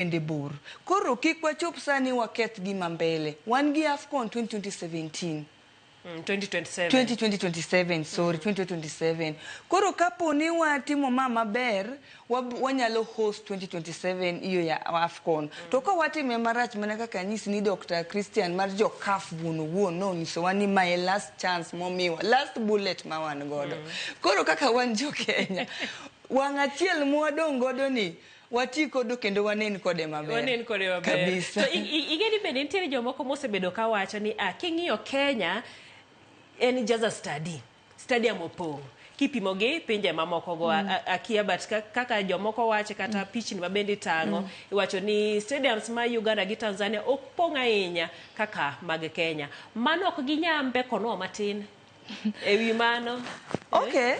Bende bor. Koro kik wachop sani waketh gima mbele. Wan gi AFCON 2017. 2027. 2027, sorry, 2027. Koro kapo ni watimo ma maber, wanyalo host 2027 iyo ya AFCON. To ka watime marach, mana kaka anyisi ni Dr. Christian mar jo CAF wuon owuon nonyisowa ni mae last chance momiwa, last bullet ma wan godo. Koro kaka wan jo Kenya, wang' achiel mwadong' godo ni wati kodo kendo wanen kode maber. Wanen kode maber. Kabisa. To ing'e ni bende nitiere jomoko mosebedo kawacho ni ah, king'iyo Kenya en jaza stadium opong' kipimo gi pinje mamoko go. Akia, but kaka jomoko wache kata pichni ma bende itang'o, iwacho ni stadiums ma Uganda gi Tanzania ok pong' ahinya kaka mag Kenya. Mano ok ginya mbekonwa matin e wi mano? Okay.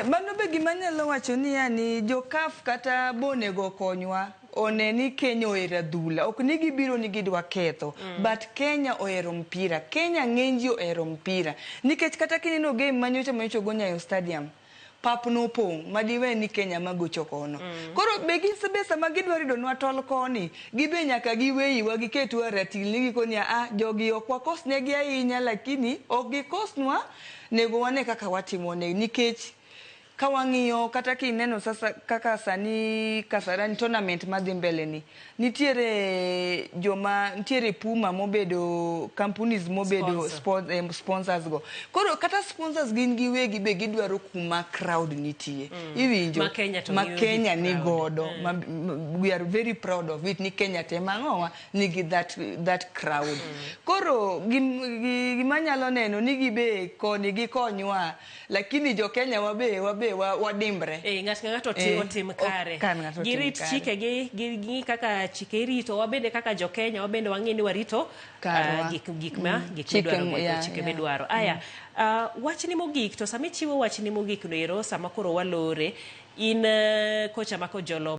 Mano be gima anyalo wacho niya ni jo CAF kata bonego konywa one ni Kenya ohero adhula. Ok ni gibiro ni gidwa ketho, but Kenya ohero mpira. Kenya ng'eny ji ohero mpira. Nikech kata kineno game manyocha go Nyayo Stadium, pap nopong' madiwe ni Kenya magocho kono. Koro be be sama gidwa ridonwa tol koni, gibe nyaka giweyiwa giketwa ratil ni gikoni a jogi ok wakosnegi ahinya, lakini ok gikosnwa, nego wane kaka watimo ne, nikech ka wang'iyo kata kineno sasa kaka sani Kasarani tournament madhi mbele ni, nitiere joma nitiere Puma mobedo companies mobedo Sponsor. Sponsors go. Koro kata sponsors gin giwegi be gidwaro kuma crowd nitie, iwinjo? Ma Kenya to ma ng'iyo Kenya gi ni crowd. Godo ma, we are very proud of it ni Kenya te mang'owa nigi that crowd. Koro gima nyalo neno ni gibe koni gikonywa, lakini jo Kenya wabe wadimbre. Ng'ato ka ng'ato otim kare. Kar ng'ato otim Girit kare. chike gi kaka chike irito, wabende kaka jo Kenya wabende wang'e ni warito Karwa. Gik ma gik Chike midwaro godo, chike midwaro. Aya, wachni mogik, to sama ichiwo wachni mogik no ero, sama koro walore in kocha ma Kojolo.